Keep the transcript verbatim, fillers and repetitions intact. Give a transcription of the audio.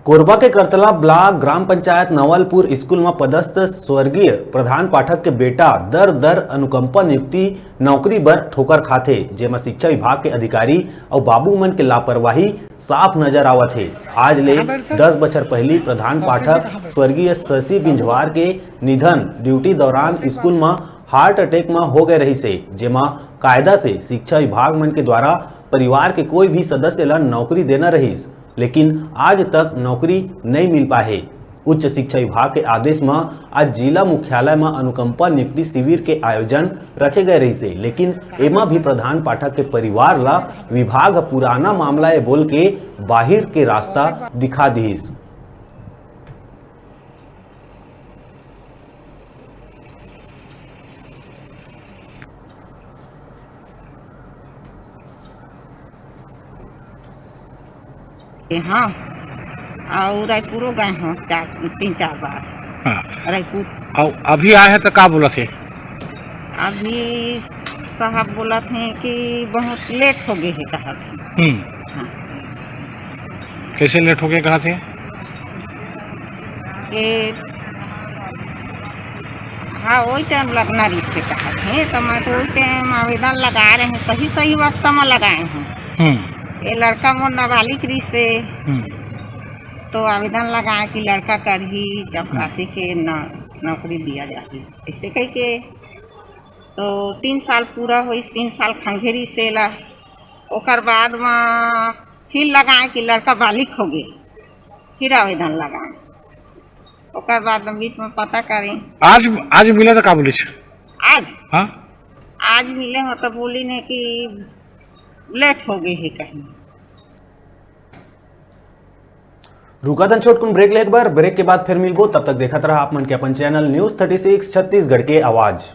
कोरबा के करतला ब्लॉक ग्राम पंचायत नवलपुर स्कूल म पदस्थ स्वर्गीय प्रधान पाठक के बेटा दर दर अनुकंपा नियुक्ति नौकरी बर ठोकर खाथे, जेमा शिक्षा विभाग के अधिकारी अउ बाबू मन के लापरवाही साफ नजर आवत हे। आज ले दस बछर पहिली प्रधान पाठक स्वर्गीय शशि बिंझवार के निधन ड्यूटी दौरान स्कूल म हार्ट अटैक म हो गए रहिस हे, जेमा कायदा से शिक्षा विभाग मन के द्वारा परिवार के कोई भी सदस्य ल नौकरी देना रहिस, लेकिन आज तक नौकरी नइ मिल पाए हे। उच्च शिक्षा विभाग के आदेश म आज जिला मुख्यालय म अनुकंपा नियुक्ति शिविर के आयोजन रखे गए रहिस हे, लेकिन एमा भी प्रधान पाठक के परिवार ल विभाग ह पुराना मामला ए बोल के बाहिर के रास्ता दिखा दिहिस। हाँ, अउ रायपुरो गए हों चार, तीन चार बार। हाँ। रायपुर अउ अभी आए हैं तो का बोलत हे? अभी साहब बोलत हे कि बहुत लेट हो गए हे, कहत हे। हम्म। हाँ। कैसे लेट हो गए कहत हे? कि हाँ, वही टाइम लगना रहिस हे कहत हे, तो मैं तो वही टाइम आवेदन लगाए रहे, सही सही वक्त में लगाए हूँ। हम्म। ये लड़का मोर नाबालिग रहिस हे, हम्म। तो आवेदन लगाए कि लड़का करही, चपरासी के न-, नौकरी दिया जाही, ऐसे कह के। तो तीन साल पूरा होइस, तीन साल खंघे रहिस हे ला। ओकर बाद में फिर लगाए कि लड़का बालिग हो गए, फिर आवेदन लगाए। ओकर बाद में बीच में पता करें। आज आज मिला तो का बोलिस? आज हाँ। आज मिले हो तो बोली ने कि लेट हो गए हे कहीं। रुका दन छोटकुन ब्रेक लेके बर, ब्रेक के बाद फिर मिलबो। तब तक देखत रहा आप मन के अपन channel news thirty six Chhattisgarh के आवाज़।